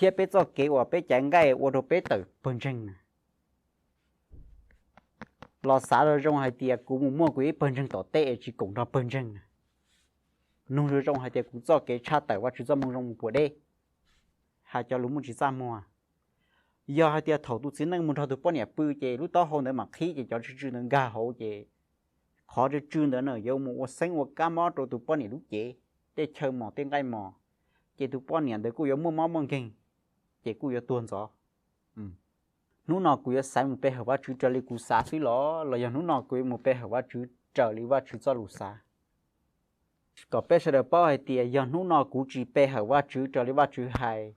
thiab peb txoj kev uas peb caiv nqaij ua rau peb tawm pawg ntseeg na. Los xav zoo zoo hais tias kuv mus muaj kuv ib pawg ntseeg tom tej es tsis koom nrog pawg ntseeg na. Nug zoo zoo hais tias kuv txoj kev tshaj tawm Vajtswv txoj moo zoo mus puas deb, hais cov lus muaj tsis txaj muag. Yog hais tias thaum tus txiv neej mus nrog tus poj niam pw ces lub taub hau ntawd mam qhib ces cov tsw tsw ntawd nkag hauv ces qhov tsw tsw ntawd na yuav mus ua xeeb ua kab mob rau tus poj niam lub cev, tej chaw mos tej nqaij mos, ces tus poj niam ntawd kuj yuav muaj mob muaj nkeeg, ces kuj yuav tuag ntxov. Hnub no kuv yuav xaiv mus pe hawm Vajtswv raws li kuv xav xwb los, los yog hnub no kuv yuav mus pe hawm Vajtswv raws li Vajtswv txoj lus xav? Kom peb sawv daws paub hais tias yog hnub no kuv tsis pe hawm Vajtswv raws li Vajtswv hais,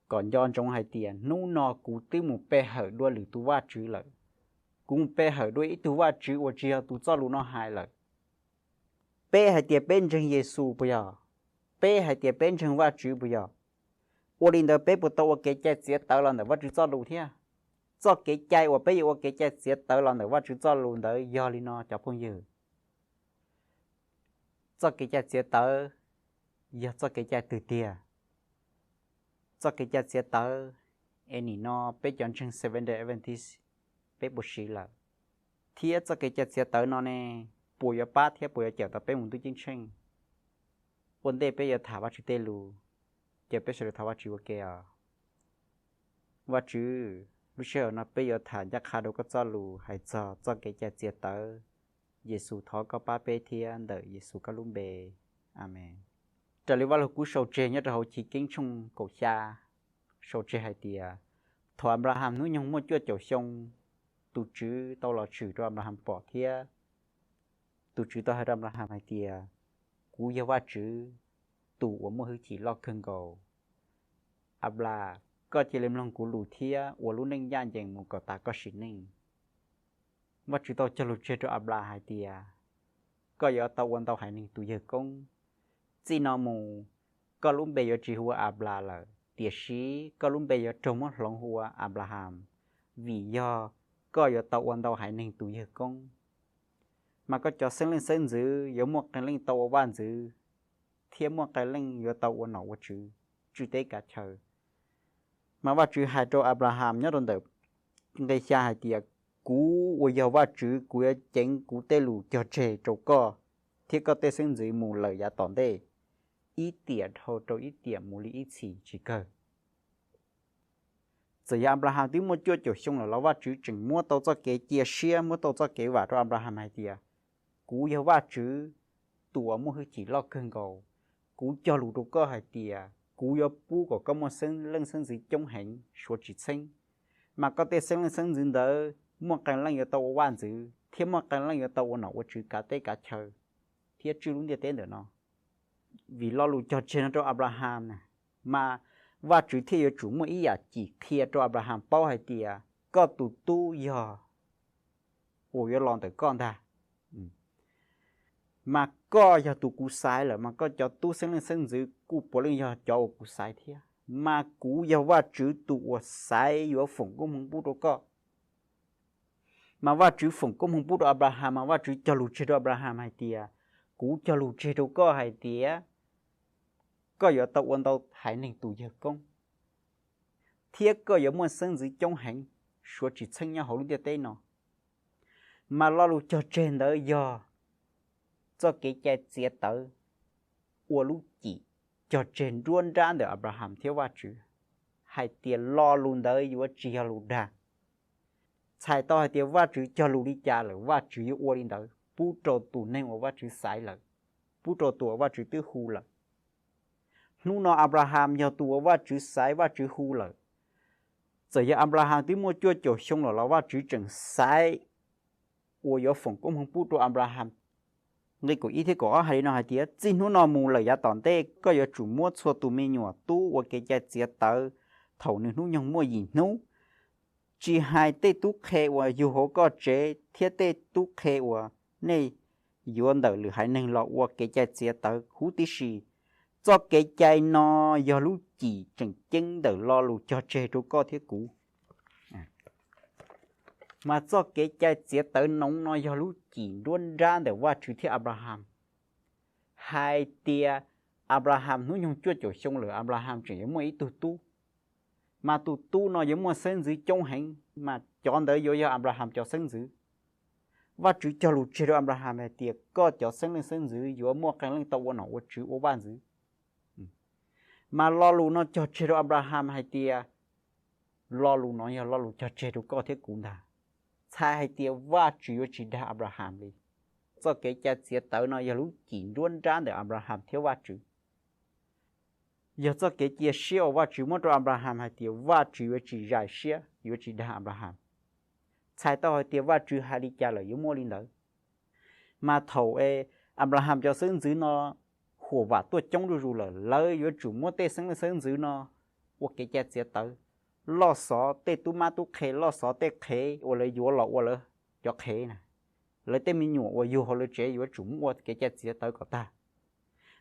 kom nco ntsoov hais tias hnub no kuv twb mus pe hawm dua lwm tus vaj tswv lawm. Kuv mus pe hawm dua ib tug vaj tswv uas tsis yog tus txoj lus no hais lawm. Peb hais tias peb ntseeg Yexus puas yog? Peb hais tias peb ntseeg Vajtswv puas yog? Ua li ntawd peb puas tau ua kev cai txiav tawv los ntawm Vajtswv txoj lus thiab? Txoj kev cai uas peb yuav ua kev cai txiav tawv los ntawm Vajtswv txoj lus ntawd yog li no cov phooj ywg. Txoj kev cai txiav tawv yog txoj kev cai twg tiag? Txoj kev cai txiav tawv es nim no peb cov ntseeg Seventh Day Adventist peb puas siv lawm? Thiab txoj kev cai txiav tawv no ne, puas yuav pab thiab puas yuav cawm tau peb mus ntuj ceeb tsheej? Ua ntej peb yuav tham Vajtswv tej lus, ces peb sawv daws thov Vajtswv ua ke os. Vajtswv, lub sij hawm no peb yuav tham ncaj qha rau koj txoj lus hais txog txoj kev cai txiav tawv. Yexus, thov koj pab peb thiab ntawm Yexus koj lub npe, Amees. Raws li Vajluskub sau tseg nyob rau hauv Chiv Keeb tshooj kaum xya, sau tseg hais tias thaum Anplahas hnub nyoog muaj cuaj caum xyoo, tus Tswv tau los tshwm rau Anplahas pom thiab tus Tswv tau hais rau Anplahas hais tias, kuv yog Vajtswv tus uas muaj hwj chim loj kawg nkaus. Anplahas, koj cia li mloog kuv lus thiab ua lub neej ncaj ncees mus kom tas koj sim neej. Vajtswv tau cog lus tseg rau Anplahas hais tias, koj yuav tau ua ntau haiv neeg tus yawg koob. Txij no mus, koj lub npe yuav tsis hu ua Anplahas lawm, tiam sis koj lub npe yuav raug muab hloov hu ua Anplahas, vim yog koj yuav tau ua ntau haiv neeg tus yawg koob. Mas koj cov xeeb leej xeeb ntxwv yuav muaj qee leej tau ua vaj ntxwv, thiab muaj qee leej yuav tau ua nom ua tswv tswj teb kav chaw. Mas Vajtswv hais rau Anplahas nyob rau ntawm nqe xya hais tias, kuv uas yog Vajtswv, kuv yuav ceev kuv tej lus cog tseg rau koj thiab koj tej xeeb ntxwv mus lawm yav tom ntej, ib tiam dhau rau ib tiam mus li ib txhis tsis kawg. Txawm yog Anplahas twb muaj cuaj caum xyoo lawm los Vajtswv tseem muab tau txoj kev cia siab, muab tau txoj kev vam rau Anplahas hais tias, kuv yog Vajtswv tus uas muaj hwj chim loj kawg nkaus. Kuv cog lus rau koj hais tias kuv yuav pub kom koj muaj xeeb leej xeeb ntxwv coob heev suav tsis txheeb. Mas koj tej xeeb leej xeeb ntxwv ntawd muaj qee leej yuav tau ua vaj ntxwv, thiab muaj qee leej yuav tau ua nom ua tswv kav teb kav chaw thiab tswj lub ntiaj teb ntawm no. Vim lo lus cog tseg no rau Anplahas na, mas Vajtswv thiaj yuav tsum muaj ib yam cim qhia rau Anplahas paub hais tias koj tus tub yog uas yuav los ntawm koj ntag. Mas koj yog tus kuv xaiv lawm, mas koj cov tub xeeb leej xeeb ntxwv kuj puav leej yog cov uas kuv xaiv thiab. Mas kuv yog Vajtswv tus uas xaiv yuav foom koob hmoov pub rau koj. Mas Vajtswv foom koob hmoov pub rau Anplahas, mas Vajtswv cog lus tseg rau Anplahas hais tias, kuv cog lus tseg rau koj hais tias koj yuav tau ua ntau haiv neeg tus yawg koob, thiab koj yuav muaj xeeb ntxwv coob heev suav tsis txheeb nyob hauv lub ntiaj teb no. Mas lo lus cog tseg ntawd yog txoj kev cai txiav tawv ua lub cim cog tseg nruab nrab ntawm Anplahas thiab Vajtswv, hais tias lo lus ntawd yuav tsis yog lus dag. Txhais tau hais tias Vajtswv cog lus li cas lawm, Vajtswv yuav ua li ntawd pub rau tus neeg uas Vajtswv xaiv lawm, pub rau tus uas Vajtswv twb hu lawm. Hnub no Anplahas yog tus uas Vajtswv xaiv, Vajtswv hu lawm. Txawm yog Anplahas twb muaj cuaj caum xyoo lawm los Vajtswv tseem xaiv uas yuav foom koob hmoov pub rau Anplahas. Nqe kaum ib thiab kaum ob hais li no hais tias, txij hnub no mus lawm yav tom ntej koj yuav tsum muab txhua tus me nyuam tub ua kev cai txiav tawv thaum nws hnub nyoog muaj yim hnub, tsis hais tej tub qhe uas yug hauv koj tsev thiab tej tub qhe uas nej yuav ntawm lwm haiv neeg los ua kev cai txiav tawv huv tib si. Txoj kev cai no yog lub cim tseem ceeb ntawm lo lus cog tseg rau koj thiab kuv. Mas txoj kev cai txiav tawv noov no yog lub cim nruab nrab ntawm Vajtswv thiab Anplahas, hais tias Anplahas hnub nyoog cuaj caum xyoo lawm Anplahas tseem yuav muaj ib tug tub, mas tus tub no yuav muaj xeeb ntxwv coob heev, mas cov ntawd yuav yog Anplahas cov xeeb ntxwv. Vajtswv cog lus tseg rau Anplahas hais tias koj cov xeeb leej xeeb ntxwv yuav muaj qee leej tau ua nom ua tswv ua vaj ntxwv. Mas lo lus no cog tseg rau Anplahas hais tias, lo lus no yog lo lus cog tseg rau koj thiab kuv ntag. Txhais hais tias Vajtswv yuav tsis dag Anplahas li. Txoj kev cai txiav tawv no yog lub cim nruab nrab ntawm Anplahas thiab Vajtswv. Yog txoj kev cia siab uas Vajtswv muab rau Anplahas hais tias Vajtswv yuav tsis zais siab, yuav tsis dag Anplahas. Txhais tau hais tias Vajtswv hais li cas lawm yuav muaj li ntawd. Mas thaum Anplahas cov xeeb ntxwv no huam vam tuaj coob zuj zus lawm, lawv yuav tsum muab tej xeeb leej xeeb ntxwv no ua kev cai txiav tawv, loj xov tej tub mab tub qhe, loj xov tej qhev uas lawv yuav los ua lawv cov qhev na, lawv tej me nyuam uas yug hauv lawv tsev yuav tsum muab ua kev cai txiav tawv kom tag.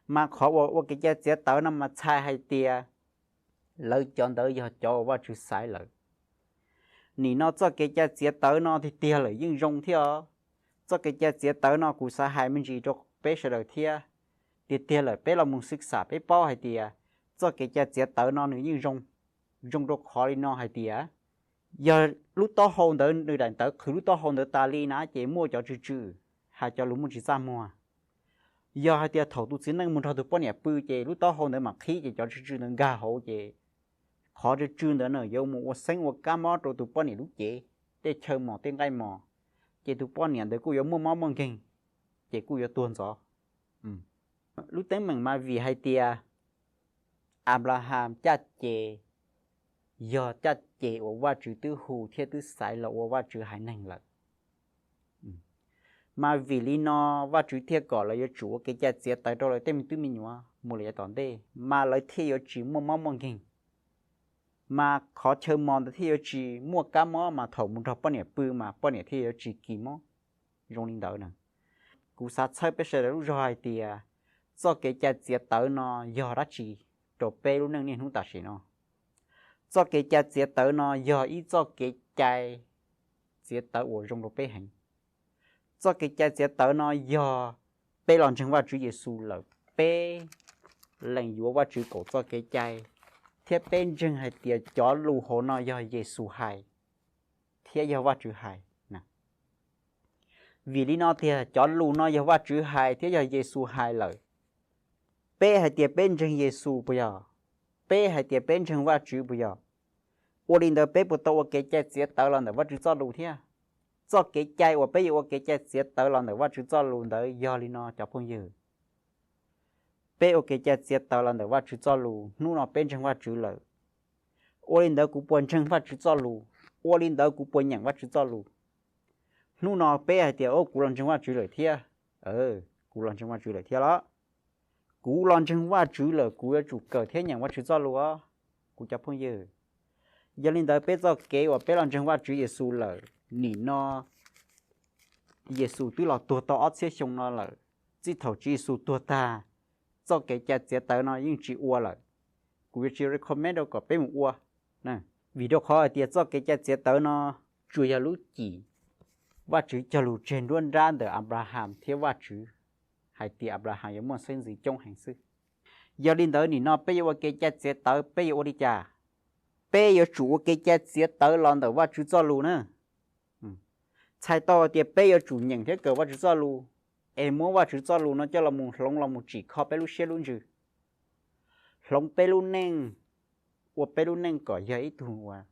Mas qhov uas ua kev cai txiav tawv no mas txhais hais tias lawv cov ntawd yog cov uas Vajtswv xaiv lawm. Nim no txoj kev cai txiav tawv no tiag tiag lawm yeej zoo thiab os. Txoj kev cai txiav tawv no kuv xav hais me ntsis rau peb sawv daws thiab. Tiag tiag lawm peb los mus xwj xam peb paub hais tias txoj kev cai txiav tawv no nws yeej zoo. Zoo rau qhov li no hais tias yog lub taub hau ntawd nws daim ntawv qhwv lub taub hau ntawd tas li na ces muaj cov tsw tsw, hais cov lus muaj tsis txaj muag. Yog hais tias thaum tus txiv neej mus nrog tus poj niam pw ces lub taub hau ntawd mam qhib ces cov tsw tsw ntawd nkag hauv ces qhov tsw tsw ntawd na yuav mus ua xeeb ua kab mob rau tus poj niam lub cev, tej chaw mos tej nqaij mos, ces tus poj niam ntawd kuj yuav muaj mob muaj nkeeg, ces kuj yuav tuag ntxov. Lub teeb meem mas vim hais tias Anplahas caj ces yog caj ces uas Vajtswv twb hu thiab twb xaiv los ua Vajtswv haiv neeg lawm. Mas vim li no Vajtswv thiaj kom lawv yuav tsum ua kev cai txiav tawv rau lawv tej me tub me nyuam mus lawm yav tom ntej, mas lawv thiaj yuav tsis muaj mob muaj nkeeg. Mas qhov chaw mos ntawd thiaj yuav tsis muaj kab mob, mas thaum mus nrog poj niam pw mas poj niam thiaj yuav tsis kis mob zoo li ntawd na. Kuv xav txhawb peb sawv daws lub zog hais tias txoj kev cai txiav tawv no yog dab tsi rau peb lub neej niaj hnub tam sim no. Txoj kev cai txiav tawv no yog ib txoj kev cai txiav tawv uas zoo rau peb heev. Txoj kev cai txiav tawv no yog peb los ntseeg Vajtswv Yexus lawm, peb lees yuav Vajtswv kaum txoj kev cai, thiab peb ntseeg hais tias cov lus hauv no yog Yexus hais thiab yog Vajtswv hais. Vim li no tiag, cov lus no yog Vajtswv hais thiab yog Yexus hais lawm, peb hais tias peb ntseeg Yexus puas yog? Peb hais tias peb ntseeg Vajtswv puas yog? Ua li ntawd peb puas tau ua kev cai txiav tawv los ntawm Vajtswv txoj lus thiab? Txoj kev cai uas peb yuav ua kev cai txiav tawv los ntawm Vajtswv txoj lus ntawd yog li no cov phooj ywg. Peb ua kev cai txiav tawv los ntawm Vajtswv txoj lus, hnub no peb ntseeg Vajtswv lawm. Ua li ntawd kuv puas ntseeg Vajtswv txoj lus? Ua li ntawd kuv puas nyeem Vajtswv txoj lus? Hnub no peb hais tias, o, kuv los ntseeg Vajtswv lawm thiab. Kuv los ntseeg Vajtswv lawm thiab los? Kuv los ntseeg Vajtswv lawm, kuv yuav tsum kawm thiab nyeem Vajtswv txoj lus os, kuv cov phooj ywg. Yog li ntawd peb txoj kev uas peb los ntseeg Vajtswv Yexus lawm, nim no Yexus twb los tuag tau ob txhiab xyoo no lawm. Txij thaum Tswv Yexus tuag tag, txoj kev cai txiav tawv no yeej tsis ua lawm. Kuv yuav tsis recommend rau kom peb mus ua, vim rau qhov hais tias txoj kev cai txiav tawv no tsuas yog lub cim Vajtswv cog lus tseg nruab nrab ntawm Anplahas thiab Vajtswv, hais tias Anplahas yuav muaj xeeb ntxwv coob heev xwb. Yog li ntawd nim no peb yuav ua kev cai txiav tawv peb yuav ua li cas? Peb yuav tsum ua kev cai txiav tawv los ntawm Vajtswv txoj lus na. Txhais tau hais tias peb yuav tsum nyeem thiab kawm Vajtswv txoj lus, es muab Vajtswv txoj lus no coj los mus hloov los mus tsim kho peb lub siab lub ntsws, hloov peb lub neej, ua peb lub neej kom yog ib tug uas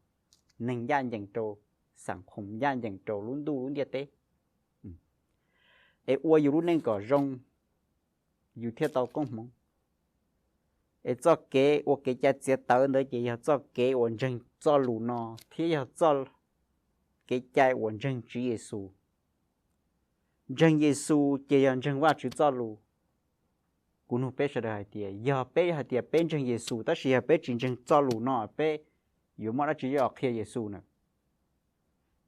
neeg ncaj ncees rau xam khoom, ncaj ncees rau lub ntuj lub ntiaj teb, es ua yus lub neej kom zoo, yus thiaj tau koob hmoov. Es txoj kev ua kev cai txiav tawv ntawd ces yog txoj kev uas ntseeg txoj lus no thiab yog txoj kev cai uas ntseeg Tswv Yexus. Ntseeg Yexus ces yog ntseeg Vajtswv txoj lus. Kuv nug peb sawv daws hais tias, yog peb hais tias peb ntseeg Yexus tab sis yog peb tsis ntseeg txoj lus no, peb yuav muab dab tsi coj qhia Yexus na?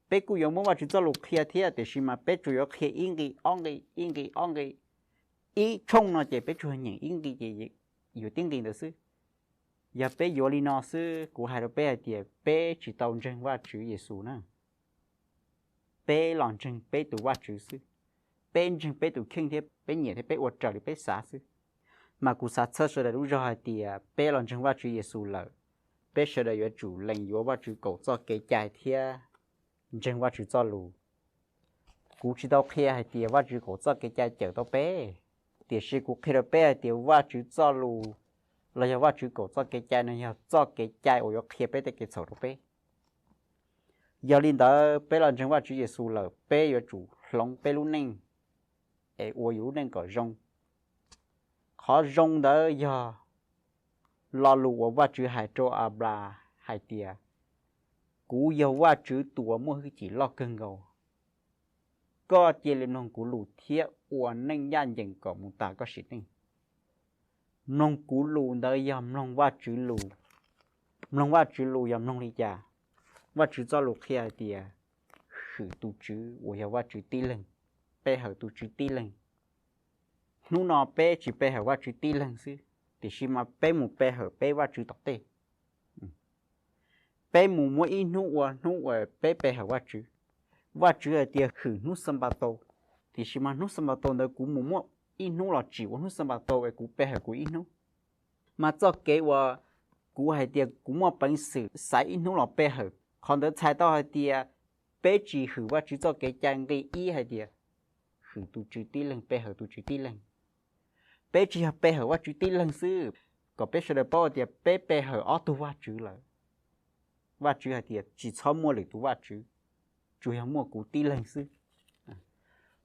Peb kuj yuav muab Vajtswv txoj lus qhia thiab, tiam sis mas peb tsuas yuav qhia ib nqi ob nqi, ib nqi ob nqi. Ib tshooj no ces peb tsuas nyeem ib nqi ces yuav tib nqi ntawd xwb. Yog peb yuav li no xwb, kuv hais rau peb hais tias peb tsis tau ntseeg Vajtswv Yexus na. Peb los ntseeg peb tus Vajtswv xwb. Peb ntseeg peb tus kheej thiab peb nyiam thiab peb ua raws li peb xav xwb. Mas kuv xav txhawb sawv daws lub zog hais tias peb los ntseeg Vajtswv Yexus lawm, peb sawv daws yuav tsum lees yuav Vajtswv kaum txoj kev cai thiab ntseeg Vajtswv txoj lus. Kuv tsis tau qhia hais tias Vajtswv kaum txoj kev cai cawm tau peb, tiam sis kuv qhia rau peb hais tias Vajtswv txoj lus los yog Vajtswv kaum txoj kev cai no yog txoj kev cai uas yuav qhia peb tej kev txhaum rau peb. Yog li ntawd, peb los ntseeg Vajtswv Yexus lawm, peb yuav tsum hloov peb lub neej es ua yus lub neej kom zoo. Qhov zoo ntawd yog lo lus uas Vajtswv hais rau Anplas hais tias, kuv yog Vajtswv tus uas muaj hwj chim loj kawg nkaus. Koj cia li mloog kuv lus thiab ua neej ncaj ncees kom mus tas koj sim neej. Mloog kuv lus ntawd yog mloog Vajtswv lus. Mloog Vajtswv lus yog mloog li cas? Vajtswv txoj lus qhia hais tias, hwm tus Tswv uas yog Vajtswv tib leeg, pe hawm tus Tswv tib leeg. Hnub no peb tsis pe hawm Vajtswv tib leeg xwb, tiam sis mas peb mus pe hawm peb Vajtswv tom tej. Peb mus muab ib hnub ua hnub uas peb pe hawm Vajtswv. Vajtswv hais tias hwm hnub Xanpataus, tiam sis mas hnub Xanpataus ntawd kuv mus muab ib hnub los tsim ua hnub Xanpataus es kuv pe hawm kuv ib hnub. Mas txoj kev uas kuv hais tias kuv muaj peev xwm xaiv ib hnub los pe hawm, qhov ntawd txhais tau hais tias peb tsis hwm Vajtswv txoj kev cai nqi ib hais tias hwm tus Tswv tib leeg, pe hawm tus Tswv tib leeg. Peb tsis yog pe hawm Vajtswv tib leeg xwb, kom peb sawv daws paub tias peb pe hawm ob tug Vajtswv lawm. Vajtswv hais tias tsis txhob muaj lwm tus Vajtswv, tsuas yog muaj kuv tib leeg xwb.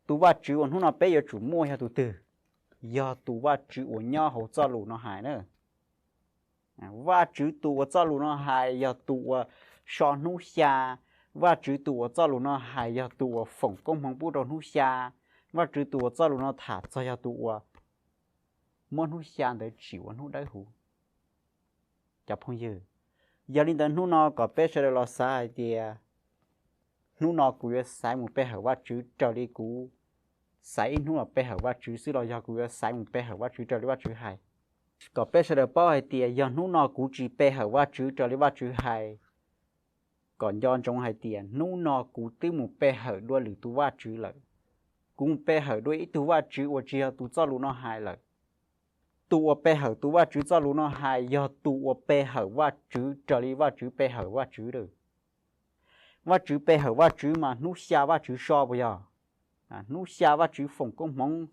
Tus Vajtswv uas hnub no peb yuav tsum muaj yog tus twg? Yog tus Vajtswv uas nyob hauv txoj lus no hais na. Vajtswv tus uas txoj lus no hais yog tus uas so hnub xya. Vajtswv tus uas txoj lus no hais yog tus uas foom koob hmoov pub rau hnub xya. Vajtswv tus uas txoj lus no tham txog yog tus uas muab hnub xya ntawd tsim ua hnub dawb huv. Cov phooj ywg, yog li ntawd hnub no kom peb sawv daws los xav hais tias, hnub no kuv yuav xaiv mus pe hawm Vajtswv raws li kuv xaiv ib hnub los pe hawm Vajtswv xwb los yog kuv yuav xaiv mus pe hawm Vajtswv raws li Vajtswv hais? Kom peb sawv daws paub hais tias yog hnub no kuv tsis pe hawm Vajtswv raws li Vajtswv hais, kom nco ntsoov hais tias hnub no kuv twb mus pe hawm dua lwm tus Vajtswv lawm. Kuv mus pe hawm dua ib tug Vajtswv uas tsis yog tus txoj lus no hais lawm. Tus uas pe hawm tus Vajtswv txoj lus no hais yog tus uas pe hawm Vajtswv raws li Vajtswv pe hawm Vajtswv lawm. Vajtswv pe hawm Vajtswv mas hnub xya Vajtswv so puas yog? Hnub xya Vajtswv foom koob hmoov,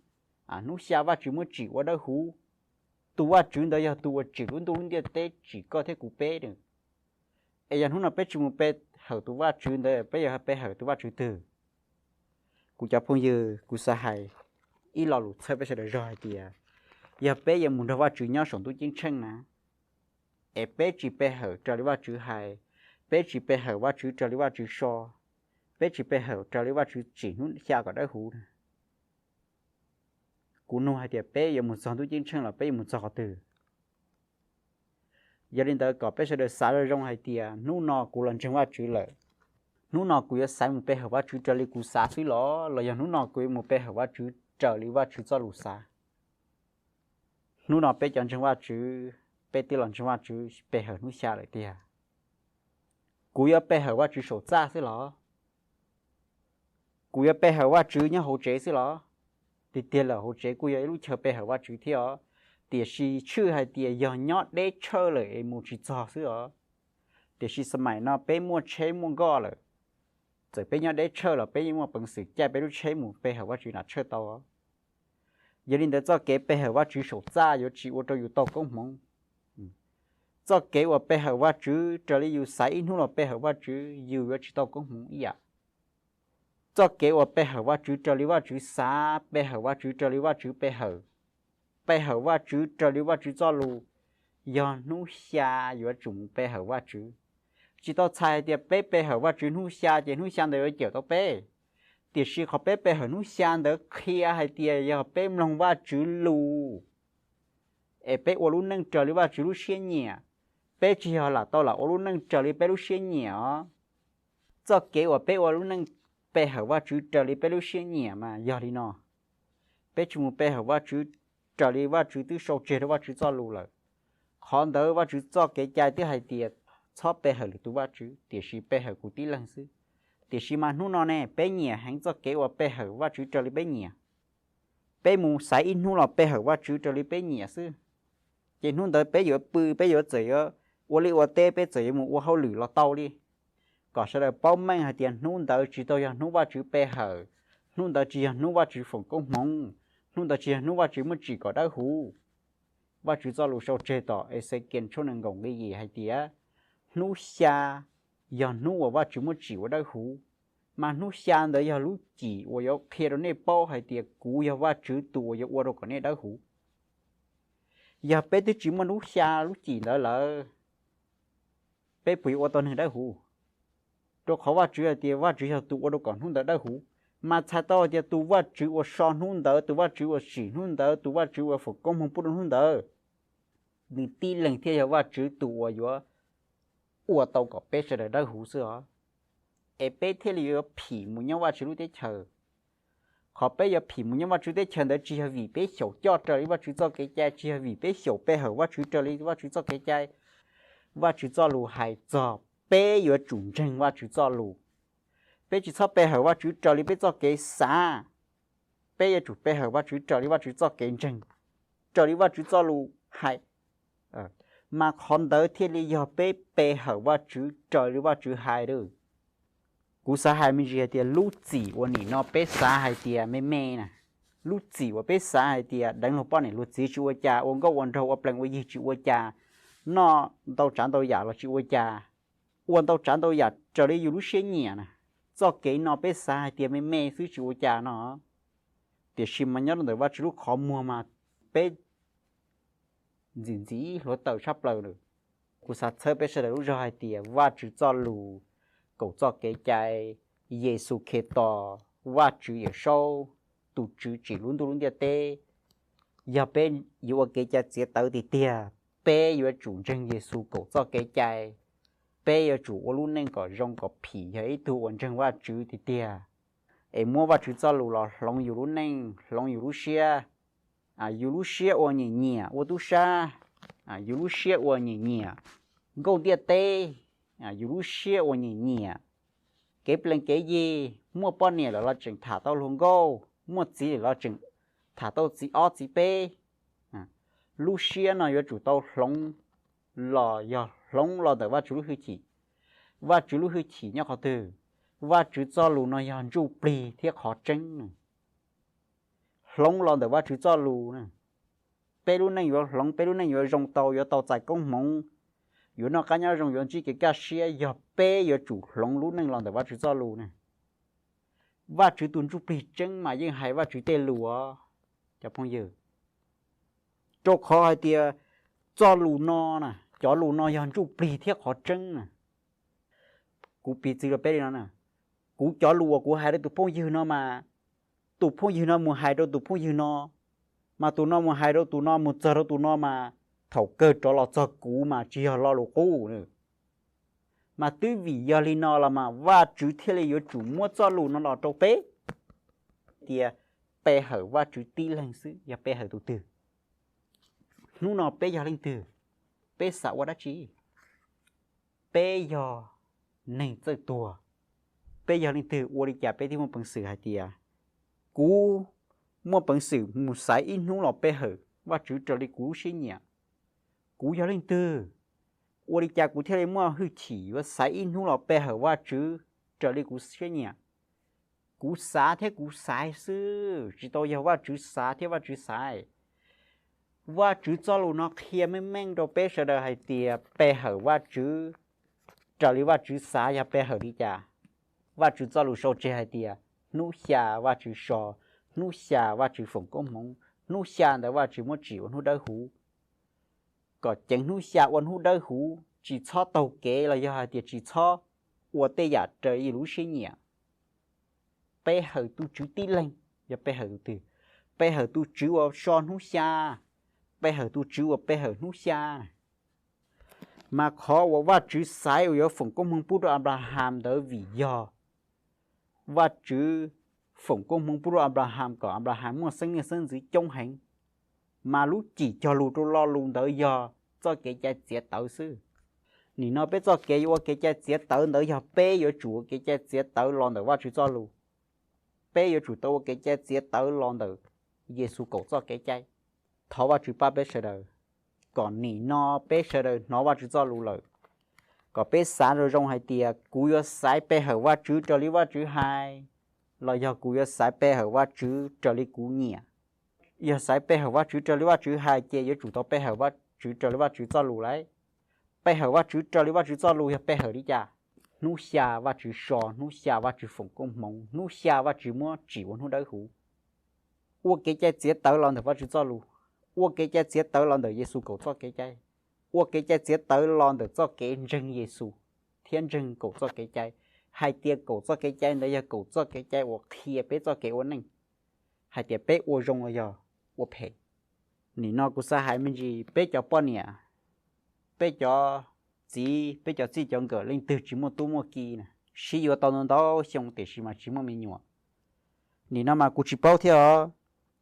hnub xya Vajtswv muab tsim ua dawb huv. Tus Vajtswv ntawd yog tus uas tsim lub ntuj lub ntiaj teb, tsim koj thiab kuv peb na. Es yog hnub no peb tsis mus pe hawm tus Vajtswv ntawd, peb yuav pe hawm tus Vajtswv twg? Kuv cov phooj ywg, kuv xav hais ib lo lus txhawb peb sawv daws zog hais tias, yog peb yuav mus nrog Vajtswv nyob saum ntuj ceeb tsheej na, es peb tsis pe hawm raws li Vajtswv hais, peb tsis pe hawm Vajtswv raws li Vajtswv so, peb tsis pe hawm raws li Vajtswv tsim hnub xya kom dawb huv na, kuv nug hais tias peb yuav mus txog ntuj ceeb tsheej los peb yuav mus txog qhov twg? Yog li ntawd kom peb sawv daws xav zoo zoo hais tias hnub no kuv los ntseeg Vajtswv lawm, hnub no kuv yuav xaiv mus pe hawm Vajtswv raws li kuv xav xwb los, los yog hnub no kuv yuav mus pe hawm Vajtswv raws li Vajtswv txoj lus xav? Hnub no peb cov ntseeg Vajtswv, peb twb los ntseeg Vajtswv pe hawm hnub xya lawm tiag. Kuv yuav pe hawm Vajtswv saum txaj xwb los? Kuv yuav pe hawm Vajtswv nyob hauv tsev xwb los? Tiag tiag lawm hauv tsev kuj yog ib lub chaw pe hawm Vajtswv thiab os, tiam sis tshwj hais tias yog nyob deb tshawj lawm es mus tsis txog xwb os. Tiam sis xab maim no peb muaj tsheb muaj nkoj lawm, txawm peb nyob deb tshawj los peb yeej muaj peev xwm caij peb lub tsheb mus pe hawm Vajtswv nram tshawj tau. Yog li ntawd txoj kev pe hawm Vajtswv saum txaj yuav tsis ua rau yus tau koob hmoov. Txoj kev uas pe hawm Vajtswv raws li yus xaiv ib hnub los pe hawm Vajtswv yus yuav tsis tau koob hmoov ib yam. Txoj kev uas pe hawm Vajtswv raws li Vajtswv xav, pe hawm Vajtswv raws li Vajtswv pe hawm, pe hawm Vajtswv raws li Vajtswv txoj lus, yog hnub xya yuav tsum mus pe hawm Vajtswv. Tsis tau txhais hais tias peb pe hawm Vajtswv hnub xya ces hnub xya ntawd yuav cawm tau peb. Tiam sis qhov peb pe hawm hnub xya ntawd qhia hais tias yog peb mloog Vajtswv lus, es peb ua lub neej raws li Vajtswv lub siab nyiam. Peb tsis yog lam tau lam ua lub neej raws li peb lub siab nyiam os. Txoj kev uas peb ua lub neej pe hawm Vajtswv raws li peb lub siab nyiam mas yog li no: peb tsis mus pe hawm Vajtswv raws li Vajtswv twb sau tseg rau Vajtswv txoj lus lawm. Qhov ntawd Vajtswv txoj kev cai twb hais tias txhob pe hawm lwm tus vajtswv, tiam sis pe hawm kuv tib leeg xwb. Tiam sis mas hnub no ne, peb nyiam heev txoj kev uas pe hawm Vajtswv raws li peb nyiam. Peb mus xaiv ib hnub los pe hawm Vajtswv raws li peb nyiam xwb, ces hnub ntawd peb yuav pw, peb yuav txawm yuav ua liaj ua teb, peb txawm yuav mus ua hauj lwm los tau li. Kom sawv daws paub meej hais tias hnub ntawd tsis tau yog hnub Vajtswv pe hawm, hnub ntawd tsis yog hnub Vajtswv foom koob hmoov, hnub ntawd tsis yog hnub Vajtswv muaj tsim kom dawb huv. Vajtswv txoj lus sau tseg tom Exekias tshooj nees nkaum nqe yim hais tias, hnub xya yog hnub uas Vajtswv muaj tsim ua dawb huv, mas hnub xya ntawd yog lub cim uas yuav qhia rau nej paub hais tias kuv yog Vajtswv tus uas yuav ua rau kom nej dawb huv. Yog peb twb tsis muaj hnub xya lub cim ntawd lawm, peb puas yuav ua tau neeg dawb huv? Rau qhov Vajtswv hais tias Vajtswv yog tus ua rau kom hnub ntawd dawb huv, mas txhais tau hais tias tus Vajtswv uas so hnub ntawd, tus Vajtswv uas sim hnub ntawd, tus Vajtswv uas foom koob hmoov pub rau hnub ntawd, nws tib leeg thiaj yog Vajtswv tus uas yuav ua tau kom peb sawv daws dawb huv xwb os. Es peb thiaj li yuav phim mus nyob Vajtswv lub teb chaws. Qhov peb yuav phim mus nyob Vajtswv teb chaws ntawd tsis yog vim peb xyaum coj raws li Vajtswv txoj kev cai, tsis yog vim peb xyaum pe hawm Vajtswv raws li Vajtswv txoj kev cai. Vajtswv txoj lus hais txog peb yuav tsum ntseeg Vajtswv txoj lus. Peb tsis txhob pe hawm Vajtswv raws li peb txoj kev xav, peb yuav tsum pe hawm Vajtswv raws li Vajtswv txoj kev ntseeg, raws li Vajtswv txoj lus hais. Mas qhov ntawd thiaj li yog peb pe hawm Vajtswv raws li Vajtswv hais lawm. Kuv xav hais me ntsis hais tias lub txim uas nim no peb xav hais tias me me na, lub txim uas peb xav hais tias deev luag poj niam luag txiv tsis ua cas, ua nkauj ua nraug ua plees ua yig tsis ua cas, noj ntau tsav ntau yam los tsis ua cas, ua ntau tsav ntau yam raws li yus lub siab nyiam na, txoj kev no peb xav hais tias me me xwb tsis ua cas no, tiam sis mas nyob rau ntawm Vajtswv lub qhov muag mas peb ntxim ntxim hluav taws tshaj plaws lawm. Kuv xav txhawb peb sawv daws lub zog hais tias Vajtswv txoj lus, kaum txoj kev cai, Yexus Khetos, Vajtswv Yawmsaub, tus Tswv tsim lub ntuj lub ntiaj teb, yog peb yuav ua kev cai txiav tawv tiag tiag, peb yuav tsum ntseeg Yexus kaum txoj kev cai. Peb yuav tsum ua lub neej kom zoo kom phim yog ib tug uas ntseeg Vajtswv tiag tiag, es muab Vajtswv txoj lus los hloov yus lub neej, hloov yus lub siab. Yus lub siab ua nyiam nyiam ua tub sab, yus lub siab ua nyiam nyiam nkauj ntiaj teb, yus lub siab ua nyiam nyiam kev plees kev yig, muaj poj niam lawm los tseem tham tau hluas nkauj, muaj txiv lawm los tseem tham tau txiv ob txiv peb. Lub siab no yuav tsum tau hloov los yog hloov los ntawm Vajtswv lub hwj chim. Vajtswv lub hwj chim nyob qhov twg? Vajtswv txoj lus no yog ntsuj plig thiab qhov tseeb. Hloov los ntawm Vajtswv txoj lus na, peb lub neej yuav hloov, peb lub neej yuav zoo tau, yuav tau txais koob hmoov, yuav noj qab nyob zoo, yuav ntsib kev kaj siab, yog peb yuav tsum hloov lub neej los ntawm Vajtswv txoj lus na. Vajtswv tus ntsuj plig tseeb mas yeej hais Vajtswv tej lus os cov phooj ywg. Rau qhov hais tias txoj lus no na, cov lus no yog ntsuj plig thiab qhov tseeb na. Kuv piv txwv rau peb li no na, kuv cov lus uas kuv hais rau tus phooj ywg no mas, tus phooj ywg no mus hais rau tus phooj ywg no, mas tus no mus hais rau tus no, mus txog rau tus no mas, thaum kawg rov los txog kuv mas tsis yog lo lus qub na. Mas twb vim yog li no los mas Vajtswv thiaj li yuav tsum muab txoj lus no los rau peb tias pe hawm Vajtswv tib leeg xwb, yog pe hawm tus twg? Hnub no peb yog leej twg? Peb xav ua dab tsi? Peb yog neeg txawj tuag, peb yog leej twg ua li cas peb thiaj muaj peev xwm hais tias kuv muaj peev xwm mus xaiv ib hnub los pe hawm Vajtswv raws li kuv lub siab nyiam? Kuv yog leej twg, ua li cas kuv thiaj li muaj hwj chim yuav xaiv ib hnub los pe hawm Vajtswv raws li kuv siab nyiam? Kuv xav thiab kuv xaiv xwb, tsis tau yog Vajtswv xav thiab Vajtswv xaiv. Vajtswv txoj lus no qhia meej meej rau peb sawv daws hais tias pe hawm Vajtswv raws li Vajtswv xav yog pe hawm li cas. Vajtswv txoj lus sau tseg hais tias hnub xya Vajtswv so, hnub xya Vajtswv foom koob hmoov, hnub xya ntawd Vajtswv muab tsim ua hnub dawb huv, kom ceev hnub xya ua hnub dawb huv, tsis txhob taug kev los yog hais tias tsis txhob ua tej yam raws li lub siab nyiam. Pe hawm tus Tswv tib leeg, yog pe hawm tus twg? Pe hawm tus Tswv uas so hnub xya, pe hawm tus Tswv uas pe hawm hnub xya. Mas qhov uas Vajtswv xaiv uas yuav foom koob hmoov pub rau Anplaham ntawd vim yog Vajtswv foom koob hmoov pub rau Anplaham kom Anplaham muaj xeeb leej xeeb ntxwv coob heev. Mas lub cim cog lus rau lo lus ntawd yog txoj kev cai txiav tawv xwb. Nim no peb txoj kev yuav ua kev cai txiav tawv ntawd yog peb yuav tsum ua kev cai txiav tawv los ntawm Vajtswv txoj lus. Peb yuav tsum tau ua kev cai txiav tawv los ntawm Yexus kaum txoj kev cai. Thov Vajtswv pab peb sawv daws, kom nim no peb sawv daws hnov Vajtswv txoj lus lawm, kom peb xav zoo zoo hais tias kuv yuav xaiv pe hawm Vajtswv raws li Vajtswv hais, los yog kuv yuav xaiv pe hawm Vajtswv raws li kuv nyiam. Yog xaiv pe hawm Vajtswv raws li Vajtswv hais ces yuav tsum tau pe hawm Vajtswv raws li Vajtswv txoj lus lauj. Pe hawm Vajtswv raws li Vajtswv txoj lus yog pe hawm li cas? Hnub xya Vajtswv so, hnub xya Vajtswv foom koob hmoov, hnub xya Vajtswv muab tsim ua hnub dawb huv. Ua kev cai txiav tawv los ntawm Vajtswv txoj lus, ua kev cai txiav tawv los ntawm Yexus kaum txoj kev cai, ua kev cai txiav tawv los ntawm txoj kev ntseeg Yexus thiab ntseeg kaum txoj kev cai. Hais tias kaum txoj kev cai ntawd yog kaum txoj kev cai uas qhia peb txoj kev ua neej, hais tias peb ua zoo los yog ua phem. Nim no kuv xav hais me ntsis, peb cov poj niam, peb cov txiv, peb cov txij cov nkawm leej twg tsis muaj tub muaj ki na, sib yuav tau ntau ntau xyoo tiam sis mas tsis muaj me nyuam. Nim no mas kuv tsis paub thiab os,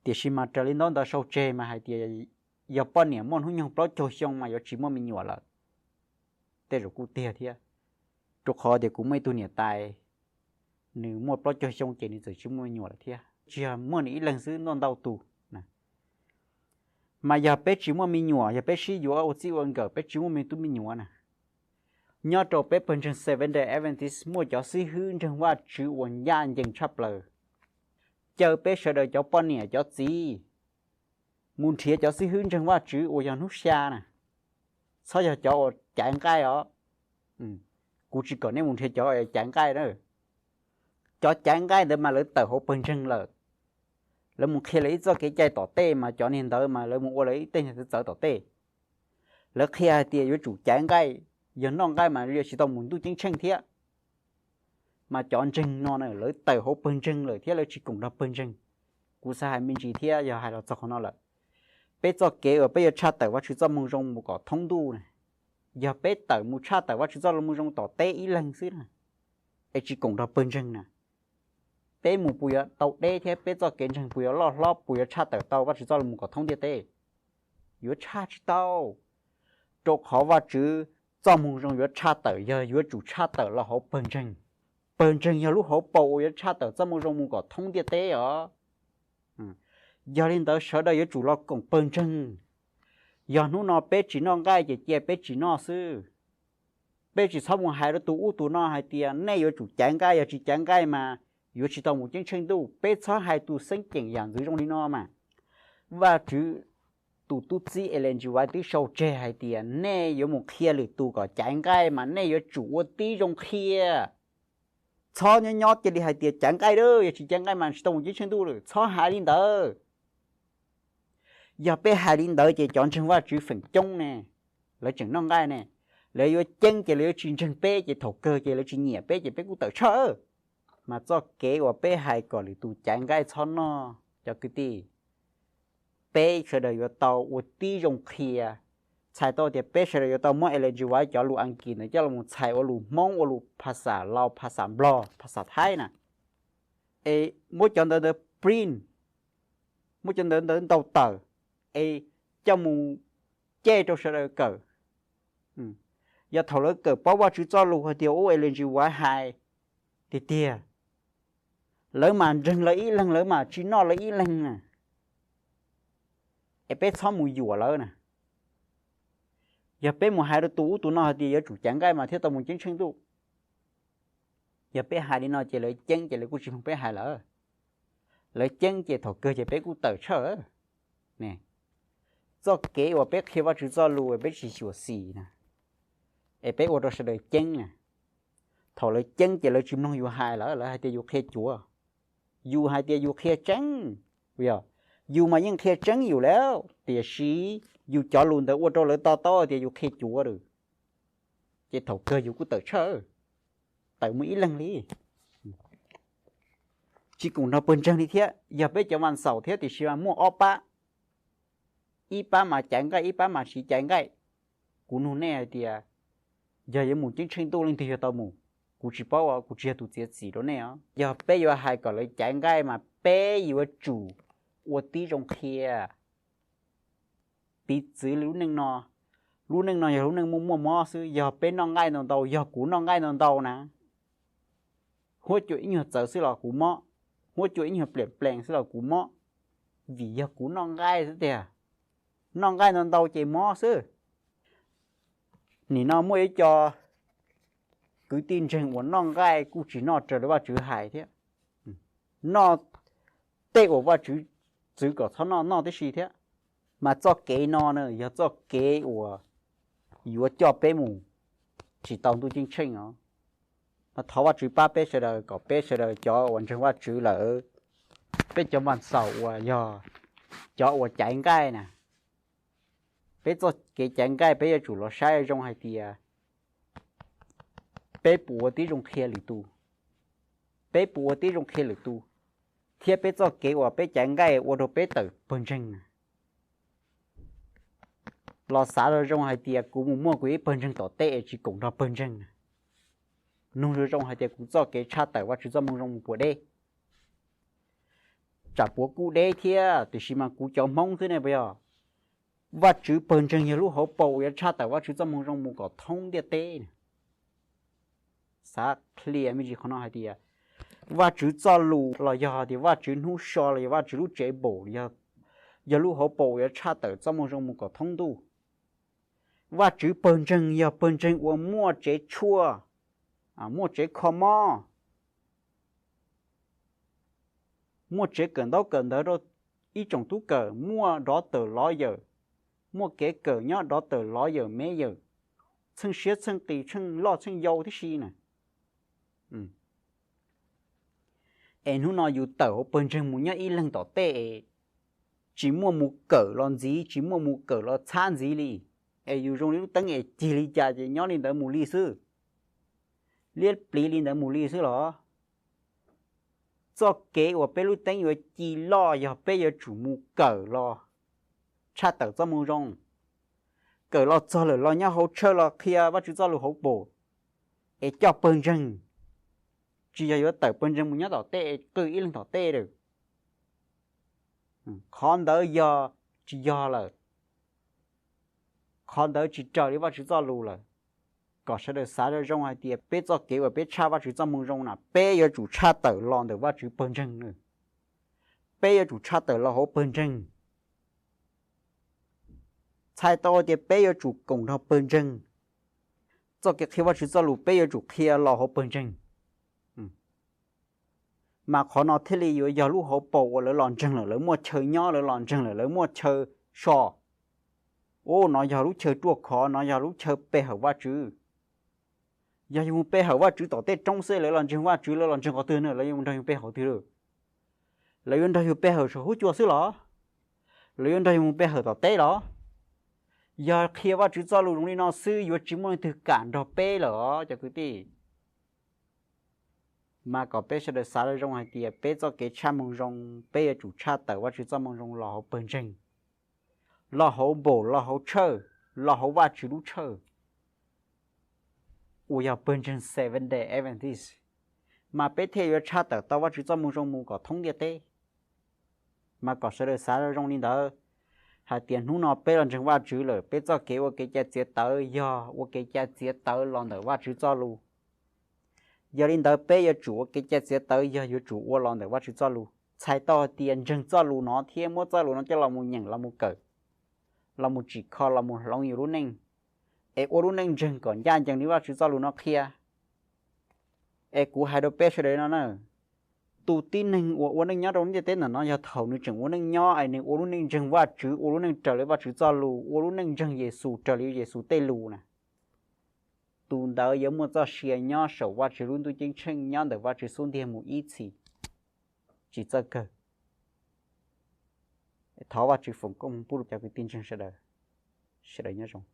tiam sis mas raws li ntaub ntawv sau tseg mas hais tias yog poj niam muaj hnub nyoog plaub caug xyoo mas yuav tsis muaj me nyuam lawm. Tej zaum kuj tiag thiab, rau qhov tias kuv muaj ib tug niam tais, nws muaj plaub caug xyoo ces nws txawm tsis muaj me nyuam lawm thiab, tsis yog muaj nws ib leeg xwb, ntau ntau tus. Mas yog peb tsis muaj me nyuam, yog peb sib yuav ua txij ua nkawm peb tsis muaj me tub me nyuam na, nyob rau peb pawg ntseeg Seventh Day Adventist muaj cov xib hwb ntseeg Vajtswv uas ncaj ncees tshaj plaws, caw peb sawv daws cov poj niam cov txiv mus nrhiav cov xib hwb ntseeg Vajtswv uas yog hnub xya na, txhob yog cov uas caiv nqaij os. Kuv tsis kom nej mus nrhiav cov caiv nqaij na. Cov caiv nqaij ntawd mas lawv tawm hauv pawg ntseeg lawm, lawv mus qhia lawv ib txoj kev cai tom tej mas cov niag ntawd mas lawv mus ua lawv ib tej niag txawv txawv tom tej. Lawv qhia hais tias yuav tsum caiv nqaij, yog noj nqaij mas yuav tsis tau mus ntuj ceeb tsheej thiab. Mas cov ntseeg no na lawv tawm hauv pawg ntseeg lawm thiab lawv tsis koom nrog pawg ntseeg. Kuv xav hais me ntsis thiab yog hais los txog qhov no lawm, peb txoj kev uas peb yuav tshaj tawm Vajtswv txoj moo zoo mus kom thoob ntuj na, yog peb tawm mus tshaj tawm Vajtswv txoj moo zoo tom teb ib leeg xwb na, es tsis koom nrog pawg ntseeg na, peb mus puas yuav tau deb thiab peb txoj kev ntseeg puas yuav loj hlob, puas yuav tshaj tawm tau Vajtswv txoj lus mus kom thoob ntiaj teb? Yuav tshaj tsis tau, rau qhov Vajtswv txoj moo zoo yuav tshaj tawm yog yuav tsum tshaj tawm los hauv pawg ntseeg. Pawg ntseeg yog lub hauv paus uas yuav tshaj tawm txoj moo zoo mus kom thoob ntiaj teb os. Yog li ntawd sawv daws yuav tsum los koom pawg ntseeg. Yog hnub no peb tsis noj nqaij ces cia peb tsis noj xwb. Peb tsis txhob mus hais rau tus ub tus no hais tias nej yuav tsum caiv nqaij, yog tsis caiv nqaij mas yuav tsis tau mus ceeb tsheej ntuj. Peb txhob hais tus xeeb ceem yam ntxwv zoo li no mas. Vajtswv tus tub txib Ellen G. White twb sau tseg hais tias nej yuav mus qhia lwm tus kom caiv nqaij mas nej yuav tsum ua tib zoo qhia. Txhob nyob nyob cia li hais tias caiv nqaij a, yog tsis caiv nqaij mas tsis tau mus ceeb tsheej ntuj lawm, txhob hais li ntawd. Yog peb hais li ntawd ces cov ntseeg Vajtswv feem coob ne, lawv tseem noj nqaij ne, lawv yuav ceeb ces lawv yuav tsis ntseeg peb ces thaum kawg ces lawv tsis nyiam peb ces peb kuj tawm tshaj. Mas txoj kev uas peb hais kom lwm tus caiv nqaij txhob noj cov kwv tij. Peb sawv daws yuav tau ua tib zoo qhia. Txhais tau tias peb sawv daws yuav tau muab Ellen G. White cov lus Askiv ntawd coj los txhais ua lus Hmoob, ua lus phas xas Lao, phas xas Nplog, phas xas Thaib na. Es muab cov ntawd ntawd print, muab cov ntawd ntawd ntaus tawm, es coj mus coj rau sawv daws kawm. Yog thaum lawv kawm paub Vajtswv txoj lus hais tias ub Ellen G. White hais tiag tiag, lawv mas ntseeg lawv ib leeg, lawv mas tsis noj lawv ib leeg na. Es peb txhob mus yuam lawv na. Yog peb mus hais rau tus ub tus no hais tias yuav tsum caiv nqaij mas thiaj tau mus ceeb tsheej ntuj, yog peb hais li no ces lawv ceeb ces lawv kuj tsis mloog peb hais lawm. Lawv ceeb ces thaum kawg ces peb kuj tawm tshaj. Txoj kev uas peb qhia Vajtswv txoj lus peb tsis xyuam xim na, es peb ua rau sawv daws ceeb na. Thaum lawv ceeb ces lawv tsis mloog yus hais lawm, lawv hais tias yus qhia cuav. Yus hais tias yus qhia tseeb, yog, yus mas yeej qhia tseeb yus lawm, tiam sis yus cov lus ntawd ua rau lawv to taub tias yus qhia cuav lawm, ces thaum kawg yus kuj tawm tshaj, tawm mus ib leeg li. Tsis koom nrog pawg ntseeg li thiab. Yog peb cov vas xaum thiab tiam sis mas muaj ob pab, ib pab mas caiv nqaij, ib pab mas tsis caiv nqaij. Kuv nug nej hais tias, yog yuav mus ceeb tsheej ntuj leej twg yuav tau mus? Kuv tsis paub, kuv tsis yog tus txiav txim rau nej os. Yog peb yuav hais kom lawv caiv nqaij mas peb yuav tsum ua tib zoo qhia. Piv txwv li lub neej no, lub neej no yog lub neej muaj muaj mob xwb. Yog peb noj nqaij ntau ntau, yog kuv noj nqaij ntau ntau na, huab cua ib nyuag txawv xwb los kuv mob, huab cua ib nyuag plees plees xwb los kuv mob. vim yog kuv noj nqaij xwb tiag. Noj nqaij ntau ntau ces mob xwb. Nim no muaj ib co kwv tij ntseeg uas noj nqaij kuj tsis noj raws li Vajtswv hais thiab, noj tej uas Vajtswv txwv kom txhob noj noj tib si thiab. Mas txoj kev no na yog txoj kev uas yuav coj peb mus tsis tau ntuj ceeb tsheej os. Mas thov Vajtswv pab peb sawv daws kom peb sawv daws cov uas ntseeg Vajtswv lawm, peb cov mas xaus uas yog cov uas caiv nqaij na, peb txoj kev caiv nqaij peb yuav tsum los saib zoo hais tias peb puas ua tib zoo qhia lwm tus, peb puas ua tib zoo qhia lwm tus, thiab peb txoj kev uas peb caiv nqaij ua rau peb tawm pawg ntseeg na. Los xav zoo zoo hais tias kuv mus muaj kuv ib pawg ntseeg tom tej es tsis koom nrog pawg ntseeg na. Nug zoo zoo hais tias kuv txoj kev tshaj tawm Vajtswv txoj moo zoo mus puas deb? Tsam puav kuj deb thiab, tiam sis mas kuv cov Hmoob xwb ne puas yog? Vajtswv pawg ntseeg yog lub hauv paus uas yuav tshaj tawm Vajtswv txoj moo zoo mus kom thoob ntiaj teb. Xav qhia me ntsis qhov no hais tias Vajtswv txoj lus los yog tias Vajtswv hnub so los yog Vajtswv lub tsev npaum, yog lub hauv paus uas yuav tshaj tawm txoj moo zoo mus kom thoob ntuj. Vajtswv pawg ntseeg yog pawg ntseeg uas muaj tsev tshuaj, muaj tsev kho mob, muaj tsev kawm ntaub kawm ntawv rau ib tsoom tub kawm, muaj dov tawm lov yawm, muaj kev kawm nyob dov tawm lov yawm me yawm, txheej siab txheej qis txheej loj txheej yau tib si na. Es hnub no yus tawm hauv pawg ntseeg mus nyob ib leeg tom tej, tsis muaj mus kawm los ntxiv, tsis muaj mus kawm los txhab ntxiv li, es yus zoo li lub teeb es cig li cas ces nyob li ntawd mus li xwb, liab pliv li ntawd mus li xwb los? Txoj kev uas peb lub teeb yuav ci loj yog peb yuav tsum mus kawm los tshaj tawm txoj moo zoo. Kawm los txog lawm los nyob hauv church los qhia Vajtswv txoj lus hauv paus, es coj pawg ntseeg, tsis yog yuav tawm pawg ntseeg mus nyob tom tej es qw ib leeg tom tej lawm. Qhov ntawd yog tsis yog lawm, qhov ntawd tsis raws li Vajtswv txoj lus lawm. Kom sawv daws xav zoo zoo hais tias peb txoj kev uas peb tshaj Vajtswv txoj moo zoo na, peb yuav tsum tshaj tawm los ntawm Vajtswv pawg ntseeg na. Peb yuav tsum tshaj tawm los hauv pawg ntseeg. Txhais tau tias peb yuav tsum koom nrog pawg ntseeg. Txoj kev qhia Vajtswv txoj lus peb yuav tsum qhia los hauv pawg ntseeg. Mas qhov no thiaj li yuav yog lub hauv paus uas lawv los ntseeg lawm lawv muaj chaw nyob, lawv los ntseeg lawm lawv muaj chaw so. Ub, no yog lub chaw ruaj khov, no yog lub chaw pe hawm Vajtswv. Yog yus mus pe hawm Vajtswv tom tej roob xwb lawv los ntseeg Vajtswv, lawv los ntseeg qhov twg na? Lawv yuav mus nrog yus pe hawm twg lawm? Lawv yuav nrog yus pe hawm saum huab cua xwb los? Lawv yuav nrog yus mus pe hawm tom teb los? Yog qhia Vajtswv txoj lus zoo li no xwb yuav tsis muaj leej twg kam nrog peb lawm os cov kwv tij. Mas kom peb sawv daws xav zoo hais tias peb txoj kev tshaj moo zoo, peb yuav tsum tshaj tawm Vajtswv txoj moo zoo los hauv pawg ntseeg, los hauv npaum, los hauv church, los hauv Vajtswv lub church uas yog pawg ntseeg Seventh Day Adventist, mas peb thiaj yuav tshaj tawm tau Vajtswv txoj moo zoo mus kom thoob ntiaj teb. Mas kom sawv daws xav zoo li ntawd, hais tias hnub no peb los ntseeg Vajtswv lawm, peb txoj kev ua kev cai txiav tawv yog ua kev cai txiav tawv los ntawm Vajtswv txoj lus. Yog li ntawd peb yuav tsum ua kev cai txiav tawv yog yuav tsum ua los ntawm Vajtswv txoj lus. Txhais tau hais tias ntseeg txoj lus no thiab muab txoj lus no coj los mus nyeem, los mus kawm, los mus tsim kho, los mus hloov yus lub neej, es ua lub neej ntseeg kom ncaj ncees li Vajtswv txoj lus no qhia. Es kuv hais rau peb sawv daws no na, tus tib neeg uas ua neej nyob rau ntiaj teb ntawm no yog thaum nws tseem ua neej nyob es nws ua lub neej ntseeg Vajtswv, ua lub neej raws li Vajtswv txoj lus, ua lub neej ntseeg Yexus raws li Yexus tej lus na, tus ntawd yuav muaj txoj sia nyob saum Vajtswv lub ntuj ceeb tsheej nyob ntawm Vajtswv xub ntiag mus ib txhis tsis txawj kawg. Thov Vajtswv foom koob hmoov pub rau cov kwv tij ntseeg sawv daws. Sawv daws nyob zoo.